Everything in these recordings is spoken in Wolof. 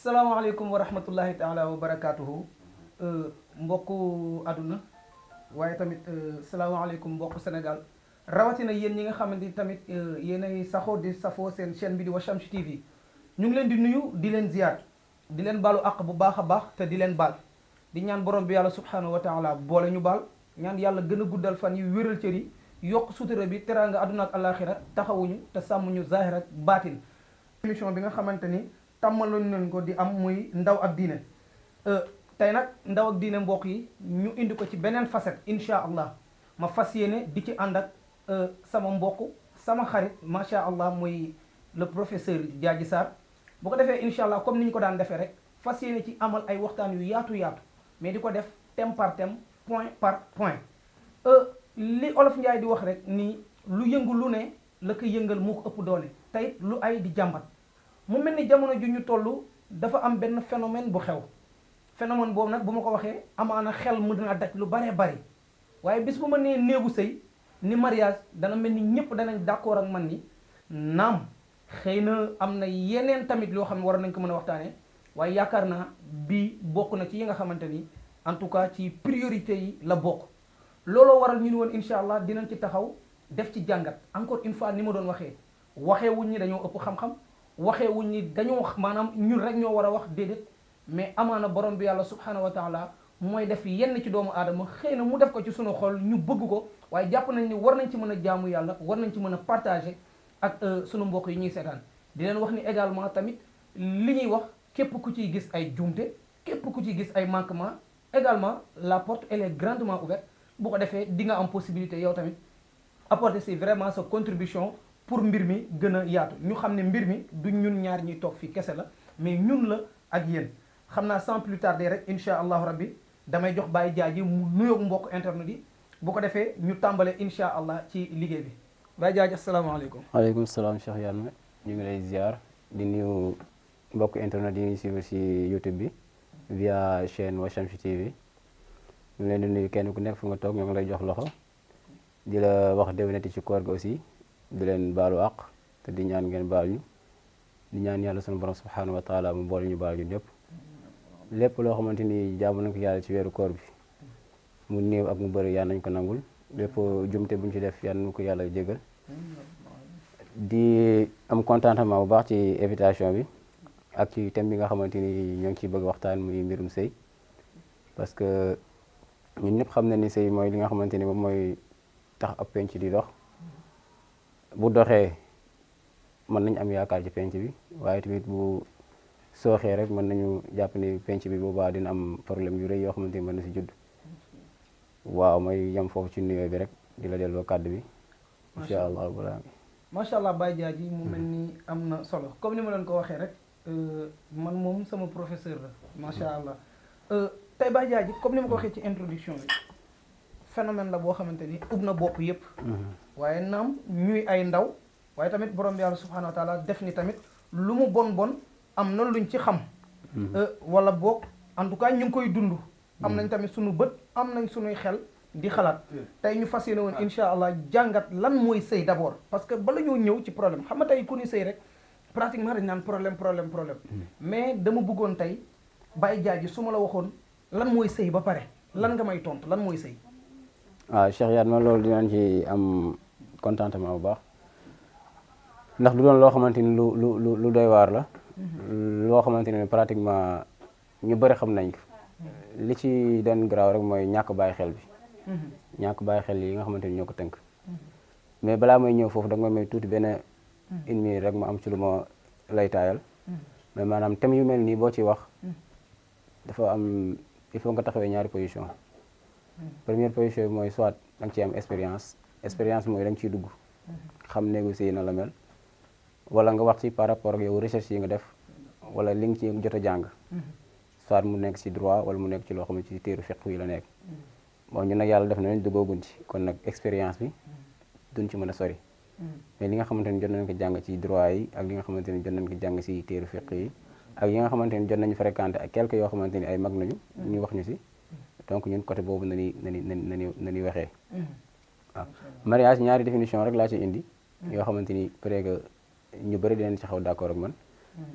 salaamaaleykum wa rahmatullahi taala wa barakaatuhu mbokku àdduna waaye tamit salaamaaleykum mbokku Sénégal rawatina yéen ñi nga xamante ni tamit yéenay saxoo di safoo seen chaîne bi di Washamsi TV ñu ngi leen di nuyu di leen ziyaar di leen baalu àq bu baax a baax te di leen baal di ñaan borom bi yàlla subhanahu wa taala boole ñu baal ñaan yàlla gën a guddal fan yi wéral cër yi yokk sutura bi teraanga àdduna ak àllaaxira taxawuñu te sàmmuñu zahir ak baatin émission bi nga xamante ni tàmmaloon nañ ko di am muy ndaw ak diine tey nag ndaw ak diine mbokk yi ñu indi ko ci beneen facette incha allah ma fas yéene di ci ànd ak sama mbokk sama xarit macha allah muy le professeur Diadji Sarr bu ko defee incha allah comme ni ñu ko daan defee rek fas yéene ci amal ay waxtaan yu yaatu mais di ko def thème par thème point par point li olof Njaay di wax rek ni lu yëngu lu ne la ko yëngal moo ko ëpp doole tey lu ay di jàmbat mu mel ni jamono ju ñu toll dafa am benn phénomène bu xew phénomène boobu nag bu ma ko waxee amaana xel mu dina daj lu baree bari waaye bis bu ma nee néegu sëy ni mariage dana mel ni ñëpp danañ d'accord ak man ni naam xëy na am na yeneen tamit loo xam ne war nañ ko mën a waxtaanee waaye yaakaar naa bii bokk na ci yi nga xamante ni en tout cas ci priorité yi la bokk looloo waral ñu ni woon incha allah dinañ ci taxaw def ci jàngat encore une fois ni ma doon waxee wuñ ñi dañoo ëpp xam-xam waxee wuñ ni dañoo maanaam ñun rek ñoo war a wax déedéet mais amaana borom bi yàlla subhanahu wa taala mooy def yenn ci doomu aadama xëy na mu def ko ci sunu xol ñu bëgg ko waaye jàpp nañ ni war nañ ci mën a jaamu yàlla war nañ ci mën a partager ak sunu mbokk yi ñuy seetaan di leen wax ni également tamit li ñuy wax képp ku ciy gis ay juumte képp ku ciy gis ay manquement également la porte elle est grandement ouverte bu ko defee di nga am possibilité yow tamit apporter si vraiment sa contribution pour mbir mi gën a yaatu ñu xam ne mbir mi du ñun ñaar ñuy toog fii kese la mais ñun la ak yéen xam naa sans plus tarder rek incha allahu rabbi damay jox Baye Diadji mu nuyoog mbokk internet yi bu ko defee ñu tàmbale incha allah ci liggéey bi Baye Diadji asalaamaaleykum. waaleykum salaam Cheikh Yane ñu ngi lay ziar di nuyu mbokk internet yi ñuy suivre si YouTube bi via chaîne Washamsi TV ñu leen di nuyu kenn ku nekk fu nga toog ñoo ngi lay jox loxo di la wax déwénati ci koor gi aussi. di leen baalu àq te di ñaan ngeen baal ñu di ñaan yàlla sunu borom subhanahu wa taala mu boole ñu baal ñu ñëpp lépp loo xamante ni jaamu nañ ko yàlla ci weeru koor bi mu néew ak mu bëri yàlla nañ ko nangul lépp jumte buñ ci def yàlla nañ ko yàlla jégal di am contentement bu baax ci invitation bi ak ci thème bi nga xamante ni ñoo ngi ciy bëgg waxtaan muy mbirum sëy parce que ñun ñëpp xam na ni sëy mooy li nga xamante ni moom mooy tax ab penc di dox bu doxee mën nañ am yaakaar ci penc bi waaye tamit bu sooxee rek mën nañu jàpp ni penc bi boobaa dina am problème yu rëy yoo xamante ni mën na si judd waaw may yem foofu ci nuyoo bi rek di la delloo kàddu bi incha allah macha allah Baye Diadji mu mel ni am na solo comme ni ma leen ko waxee rek man moom sama professeur la macha allah tey Baye Diadji comme ni ma ko waxee ci introduction bi phénomène la boo xamante ni ub na bopp yëpp waaye naam ñuy ay ndaw waaye tamit borom bi yàlla subhanahu wa taala def ni tamit lu mu bon am na luñ ci xam wala boog en tout cas ñu ngi koy dund am nañ tamit suñu bët am nañ suñuy xel di xalaat tey ñu fas yéene woon incha allah jàngat lan mooy sëy d'abord parce que bala ñoo ñëw ci problème xam nga tey ku ni sëy rek pratiquement dañ naan problème mais dama bëggoon tey Baye Diadji su ma la waxoon lan mooy sëy ba pare lan nga may tontu lan mooy sëy waaw Cheikh Yane ma loolu dinañ ci am contentement bu baax ndax du doon loo xamante ni lu doy waar la loo xamante ni pratiquement ñu bëri xam nañ ko li ci doon garaaw rek mooy ñàkk bàyyi xel bi ñàkk bàyyi xel yi nga xamante ni ñoo ko tënk mais balaa may ñëw foofu da nga may tuuti benn une minute rek ma am ci lu ma lay taayal mais maanaam thème yu mel nii boo ci wax dafa am il faut nga taxawee ñaari position première position bi mooy soit da nga ciy am expérience mooy da nga ciy dugg xam négocier na la mel wala nga wax ci par rapport ak yow recherche yi nga def wala li nga ci jot a jàng soit mu nekk ci droit wala mu nekk ci loo xam ne ci téeru fiqh yi la nekk bon ñun nag yàlla def na leen duggoogun ci kon nag expérience bi duñ ci mën a sori mais li nga xamante ni jot nañ ko jàng ci droit yi ak li nga xamante ni jot nañ ko jàng ci téeru fiqh yi ak yi nga xamante ni jot nañu fréquenté ak quelques yoo xamante ni ay mag nañu ñu wax ñu ci donc ñun côté boobu nani waxee waaw mariage ñaari définition rek laa ci indi yoo xamante ni peut-être que ñu bëri dinañ ci xaw d'accord ak man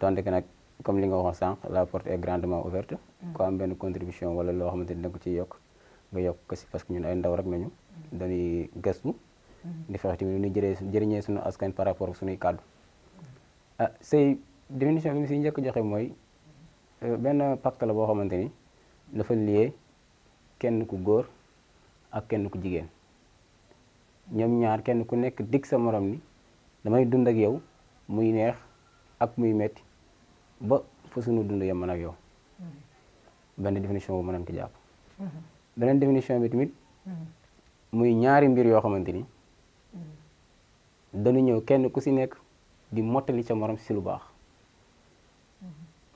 donte que nag comme li nga waxoon sànq la porte est grandement ouverte. ko am benn contribution wala loo xamante ni da nga ko ciy yokk nga yokk ko si parce que ñun ay ndaw rek nañu dañuy gëstu di fexe tamit nu ñuy jëriñee suñu askan par rapport ak suñuy kàddu sëy définition bi mu si njëkk joxe mooy benn pacte la boo xamante ni dafa lié kenn ku góor ak kenn ku jigéen ñoom ñaar kenn ku nekk dig sa morom ni damay dund ak yow muy neex ak muy metti ba fa sunu dund yem man ak yow benn définition bu mënoon ko jàpp beneen définition bi tamit muy ñaari mbir yoo xamante ni dañu ñëw kenn ku si nekk di mottali ca morom si lu baax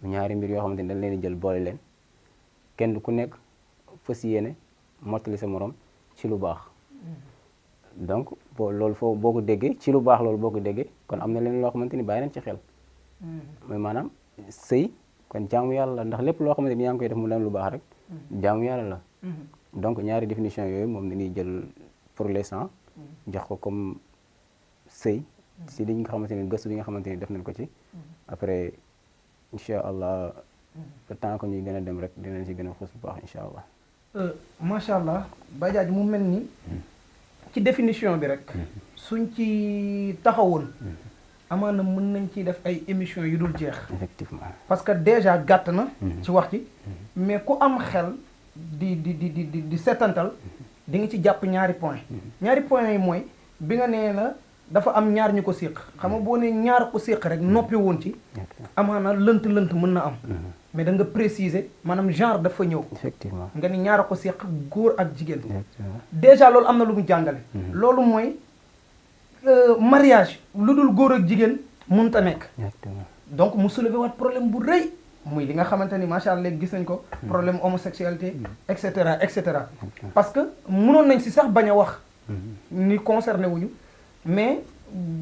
ñaari mbir yoo xamante ni dañ leen di jël boole leen kenn ku nekk fas yéene mottali sa morom ci lu baax donc loolu foo boo ko déggee ci lu baax loolu boo ko déggee kon am na leen loo xamante ni bàyyi leen ci xel mooy maanaam sëy kon jaamu yàlla la ndax lépp loo xamante ni yaa ngi koy def mu leen lu baax rek jaamu yàlla la donc ñaari définition yooyu moom la ñuy jël pour l'instant jox ko comme sëy si li nga xamante ni gëstu bi nga xamante ni def nañ ko ci après incha allah le temps que ñuy gën a dem rek dinañ si gën a xuus bu baax incha allah macha allah Badiane mu mel ni ci définition bi rek suñ ci taxawoon amaana mën nañ ciy def ay émissions yu dul jeex effectivement parce que déjà gàtt na ci wax ci mais ku am xel di seetantal di nga ci jàpp ñaari point yi mooy bi nga nee na dafa am ñaar ñu ko séq xam nga boo ne ñaar ko séq rek noppi woon ci amaana lënt mën na am mais da nga préciser maanaam genre dafa ñëw effectivement nga ni ñaar ko séq góor ak jigéen déjà loolu am na lu mu jàngale loolu mooy mariage lu dul góor ak jigéen mënut a nekk donc mu soulever waat problème bu rëy muy li nga xamante ni macha allah léegi gis nañ ko problème homosexualité et cetera parce que mënoon nañ si sax bañ a wax ni concerné wuñu mais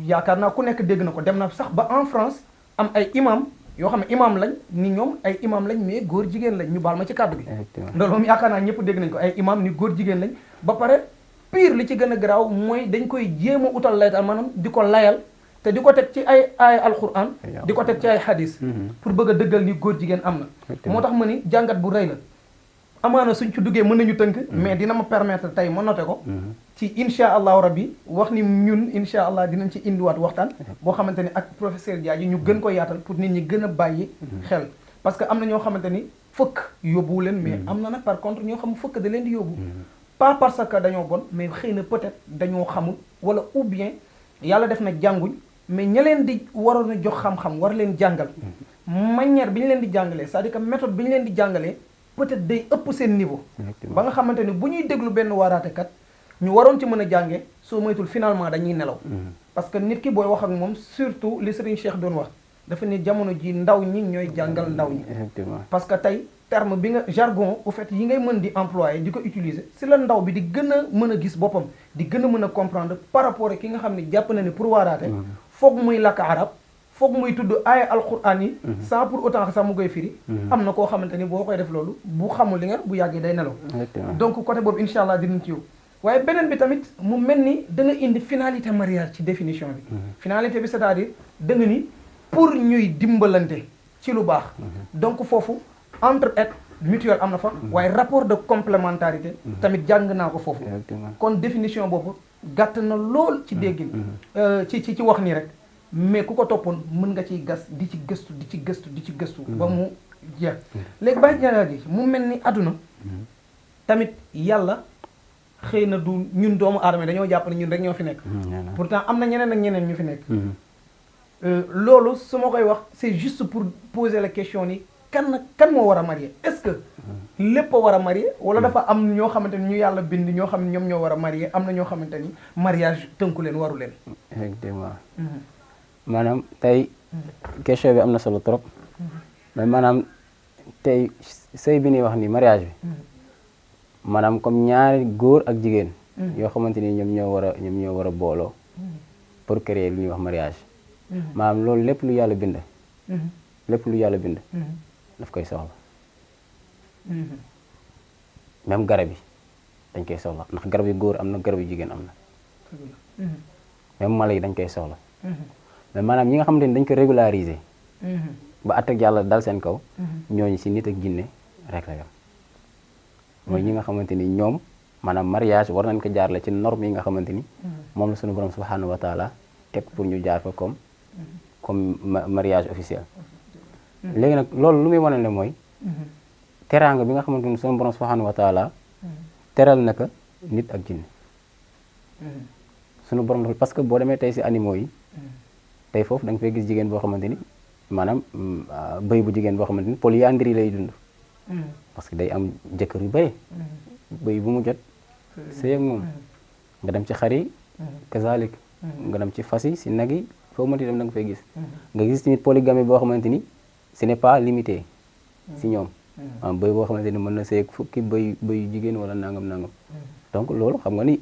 yaakaar naa ku nekk dégg na ko dem na sax ba en France am ay imam yoo xam ne imam lañ ni ñoom ay imam lañ mais góor jigéen lañ ñu baal ma ci kàddu bi loolu moom yaakaar naa ñëpp dégg nañ ko ay imam ni góor jigéen lañ ba pare pire li ci gën a garaaw mooy dañ koy jéem a utal laytal maanaam di ko layal te di ko teg ci ay alquran di ko teg ci ay hadis pour bëgg a dëggal ni góor jigéen am na moo tax ma ni jàngat bu rëy la amaana suñ ci duggee mën nañu tënk mais dina ma permettre tey ma noté ko ci insha allahu rabbi wax ni ñun insha allah dinañ ci indiwaat waxtaan boo xamante ni ak professeur Diadji ñu gën ko yaatal pour nit ñi gën a bàyyi xel parce que am na ñoo xamante ni fëkk yóbbuwu leen mais am na nag par contre ñoo xam fëkk da leen di yóbbu pas parce que dañoo bon mais xëy na peut-être dañoo xamul wala ou bien yàlla def na jànguñ mais ña leen di waroon a jox xam-xam war leen jàngal manière bi ñu leen di jàngalee c'est-à-dire que méthode bi ñu leen di jàngalee peut-être day ëpp seen niveau ba nga xamante ni bu ñuy déglu benn waaraatekat ñu waroon ci mën a jàngee soo moytul finalement dañuy nelaw parce que nit ki booy wax ak moom surtout li Serigne Cheikh doon wax dafa ne jamono ji ndaw ñi ñooy jàngal ndaw ñi parce que tey terme bi nga jargon au fait yi ngay mën di employer di ko utiliser si la ndaw bi di gën a mën a gis boppam di gën a mën a comprendre par rapport ak ki nga xam ne jàpp na ni pour waaraate foog muy làkk arab foog muy tudd aaya alquran yi sans pour autant sax mu koy firi am na koo xamante ni boo koy def loolu bu xamul li nga bu yàggee day nelaw donc côté boobu incha allah dinañ ci yow waaye beneen bi tamit mu mel ni da nga indi finalité mariage ci définition bi finalité bi c'est-à-dire da nga ni pour ñuy dimbalante ci lu baax donc foofu entraide mutuelle am na fa waaye rapport de complémentarité tamit jàng naa ko foofu kon définition boobu gàtt na lool ci déggin ci wax nii rek mais ku ko toppoon mën nga ciy gas di ci gëstu ba mu jeex léegi bàyyi ñaareel gi mu mel ni àdduna tamit yàlla xëy na du ñun doomu aadama dañoo jàpp ne ñun rek ñoo fi nekk pourtant am na ñeneen ak ñeneen ñu fi nekk loolu su ma koy wax c'est juste pour poser la question ni kan moo war a marié est-ce que lépp a war a marié wala dafa am ñoo xamante ni ñu yàlla bind ñoo xam ne ñoom ñoo war a marié am na ñoo xamante ni mariage tënku leen waru leen effectivement maanaam tey question bi am na solo trop mais maanaam tey sëy bi ñuy wax ni mariage bi maanaam comme ñaari góor ak jigéen yoo xamante ni ñoom ñoo war a booloo pour créer lu ñuy wax mariage maanaam loolu lépp lu yàlla bind daf koy soxla même garab yi dañ koy soxla ndax garab yu góor am na garab yu jigéen am na même mala yi dañ koy soxla mais maanaam ñi nga xamante ni dañ ko régulariser ba àtte ak yàlla dal seen kaw ñooñu si nit ak jinne rek la yam mooy ñi nga xamante ni ñoom maanaam mariage war nañ ko jaarale ci norme yi nga xamante ni moom la suñu borom subhanahu wa taala teg pour ñu jaar fa comme mariage officiel léegi nag loolu lu muy wane ne mooy teraanga bi nga xamante ni suñu borom subhanahu wa taala teral na ko nit ak jinne suñu borom dafa parce que boo demee tey si animaux yi tey foofu da nga fay gis jigéen boo xamante ni maanaam bëy bu jigéen boo xamante ni polyandrie lay dund parce que day am jëkkër yu bëri bëy bu mu jot sëy ak moom nga dem ci xar yi kazalik nga dem ci fas yi si nag yi foo mënti dem da nga fay gis nga gis tamit polygamie boo xamante ni ce n'est pas limité si ñoom am bëy boo xamante ni mën na sëy ak fukki bëy jigéen wala nangam donc loolu xam nga ni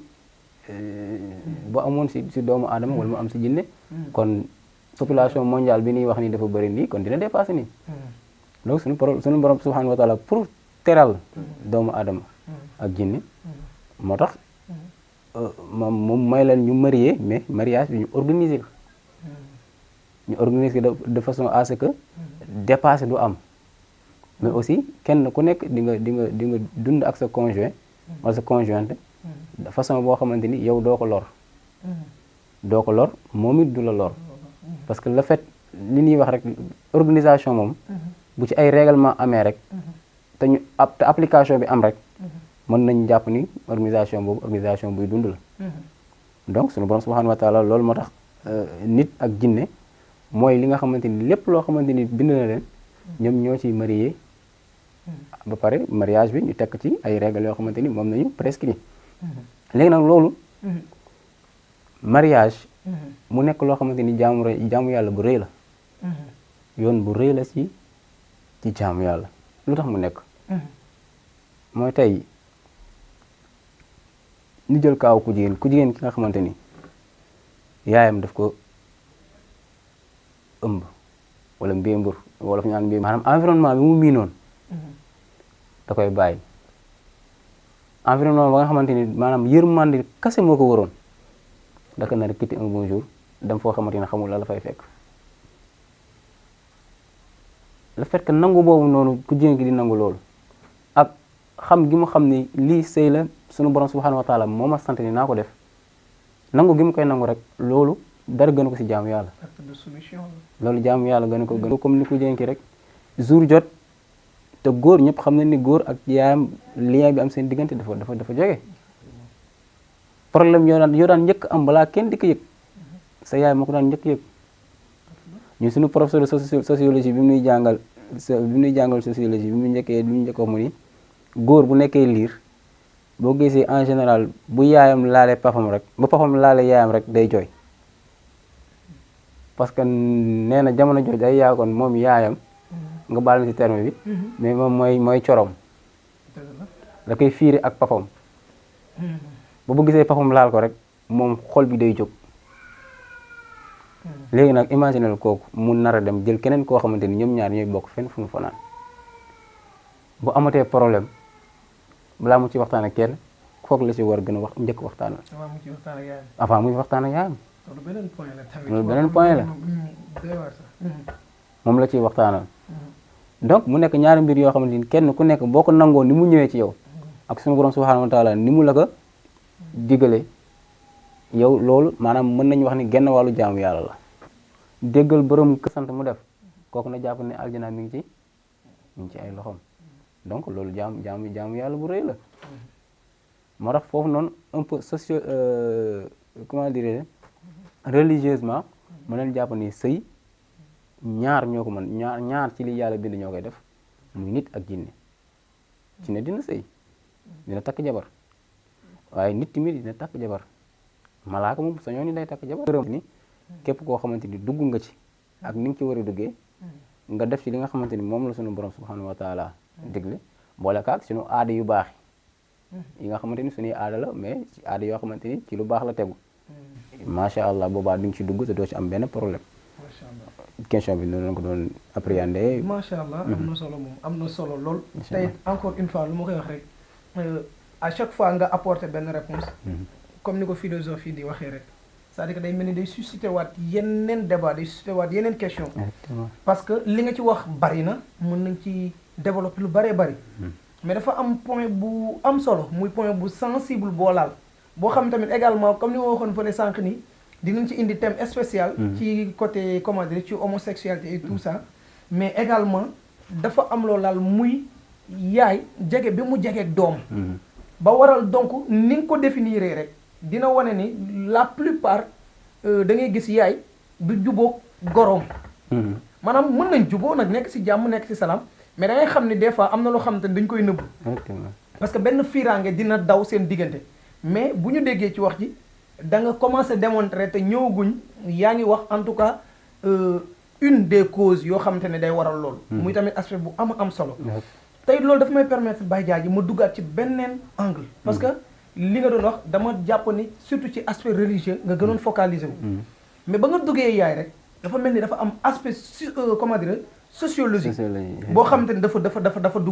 boo amoon si doomu aadama wala mu am si jinne kon population mondiale bi ñuy wax ni dafa bëri nii kon dina dépassé nii donc suñu borom subhanahu wa taala pour teral doomu aadama ak jinne moo tax moom may leen ñu marié mais mariage bi ñu organiser ko de façon à ce que dépassé du am mais aussi kenn ku nekk di nga dund ak sa conjoint wala sa conjointe de façon boo xamante ni yow doo ko lor moom it du la lor parce que le fait li ñuy wax rek organisation moom bu ci ay règlement amee rek te application bi am rek mën nañ jàpp ni organisation boobu organisation buy dund la donc suñu borom subhanahu wa taala loolu moo tax nit ak jinne mooy li nga xamante ni lépp loo xamante ni bind na leen ñoom ñoo ciy marié ba pare mariage bi ñu tekk ci ay règles yoo xamante ni moom nañu prescrit léegi nag loolu mariage mu nekk loo xamante ni jaamu yàlla bu rëy la yoon bu rëy la ci jaamu yàlla lu tax mu nekk mooy tey ñu jël kaaw ku jigéen ki nga xamante ni yaayam daf ko ëmb wala mbémbur wala fu ñu naan mbémbur maanaam environnement bi mu miinoon da koy bàyyi environnement ba nga xamante ni maanaam yërmande kase moo ko waroon da ko nar a quitter un bon jour dem foo xamante ni xamul la la fay fekk le fait que nangu boobu noonu ku jigéen ki di nangu loolu ak xam gi mu xam ni lii sëy la sunu borom subhanahu wa taala moo ma sant ni naa ko def nangu gi mu koy nangu rek loolu dara gënu ko si jaamu yàlla loolu jaamu yàlla gënu ko gën comme ni ku jigéen ki rek jour jot te góor ñëpp xam nañ ni góor ak yaayam lien bi am seen diggante dafa jóge problème yoo daan njëkk am balaa kenn di ko yëg sa yaay moo ko daan njëkk yëg ñu suñu professeur de sociologie bi mu nuy jàngal sociologie bi mu njëkk wax mu ni góor bu nekkee liir boo gisee en général bu yaayam laalee papam rek ba papam laalee yaayam rek day jooy parce que nee na jamono jooju ay yaakoon moom yaayam nga baal ci terme bi mais moom mooy corom da koy fiiri ak papam ba bu gisee papam laal ko rek moom xol bi day jóg léegi nag imaginel kooku mu nar a dem jël keneen koo xamante ni ñoom ñaar ñooy bokk fenn fu mu fanaan bu amatee problème balaa mu ci waxtaan ak kenn kooku la ci war gën a wax njëkk waxtaanal avant muy waxtaan ak yaayam loolu beneen point la moom la ciy waxtaanal donc mu nekk ñaari mbir yoo xamante ni kenn ku nekk boo ko nangoo ni mu ñëwee ci yow ak suñu borom subhanahu wa taala ni mu la ko digale yow loolu maanaam mën nañu wax ni genn wàllu jaamu yàlla la déggal borom kër sant mu def kooku na jàpp ne aljana mi ngi ci ay loxoom donc loolu jaamu yàlla bu rëy la moo tax foofu noonu un peu comment dire religieusement mën nañu jàpp ni sëy ñaar ñoo ko mën ñaar ci li yàlla bind ñoo koy def muy nit ak jinne ci ne dina sëy dina takk jabar waaye nit tamit dina takk jabar malaaka moom sañoon ni day takk jabar gërëm ni képp koo xamante ni dugg nga ci ak ni nga ci war a duggee nga def ci li nga xamante ni moom la sunu borom subhanahu wa taala digle boole kaak sunu aada yu baax yi nga xamante ni suñuy aada la mais ci aada yoo xamante ni ci lu baax la tegu macha allah boobaa di nga ci dugg te doo ci am benn problème question bi noonu la ko doon appréhender. macha allah am na solo moom am na solo lool. tey encore une fois lu ma koy wax rek à chaque fois nga apporter benn réponse comme ni ko philosophie di waxee rek c'est-à-dire que day mel ni day suscité waat yeneen débat day suscité waat yeneen question parce que li nga ci wax bari na mën nañ ci développer lu bëree bëri mais dafa am point bu am solo muy point bu sensible boo laal boo xam tamit également comme ni ma waxoon fële sànq nii dinañ ci indi thème spécial ci côté comment dire ci homosexualité et tout ça mais également dafa am loo laal muy yaay jege bi mu jegeeg doom ba waral donc ni nga ko définir rek dina wane ni la plupart da ngay gis yaay du jubóog goroom maanaam mën nañ jubóo nag nekk ci jàmm nekk ci salaam mais da ngay xam ni des fois am na loo xamante ni dañ koy nëbb parce que benn fiiraange dina daw seen diggante mais bu ñu déggee ci wax ji da nga commencé démontrer te ñëwaguñ yaa ngi wax en tout cas une des causes yoo xamante ne day waral loolu muy tamit aspect bu am solo tey loolu dafa may permettre Baye Diadji ma duggaat ci beneen angle parce que li nga doon wax dama jàpp ni surtout ci aspect religieux nga gënoon focaliser wu mais ba nga duggee yaay rek dafa mel ni dafa am aspect comment dire sociologique boo xamante ni dafa dugg